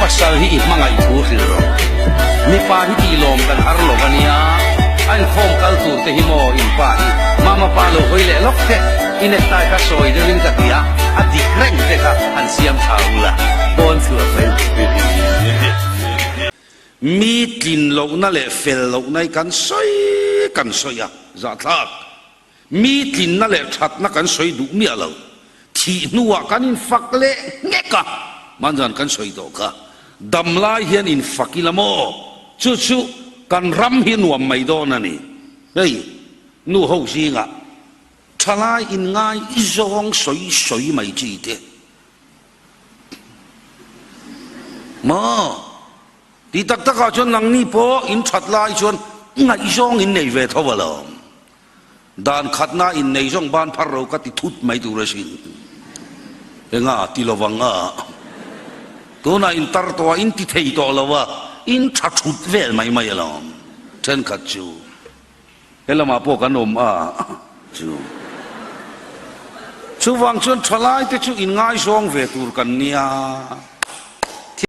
pasal hi i hmangaih thu hrilh rawh. Mipa hi tih lawm kan har lo a nia. A inkhawm kal tur te hi maw in pa hi mama pa lo hawi leh lawk teh. I necktie kha sawi deuhin ka ti a, a dik reng te kha han siam tha ula pawn chhuah mai. Mi tlin lohna leh fel lohna hi kan sawi kan sawi a, zahthlak. Mi tlinna leh thatna kan sawi duh miah lo. Thih hnuah kan infak leh nghek a, hmanzan kan sawi tawh kha. Dam lai hian infak ila maw? Chu chu kan ram hi nuam mai dawn a ni. Hei, nu ho zingah thalai inngai i zawng sawi sawi mai chi te. Maw? Ti tak takah chuan nangni pawh in that lai chuan ngaihzawng in nei ve tho alawm. Dan khatna in nei zawng ban phar ro ka ti thut mai tur asin. Enga ti lovang a? Tunah in tar tawh a, in ti thei tawh lo a, in tha thut vel mai mai alawm. Thenkhat chu he lamah pawh kan awm a chu. Chuvang chuan thalai te chu in ngaizawng ve tur kan nia.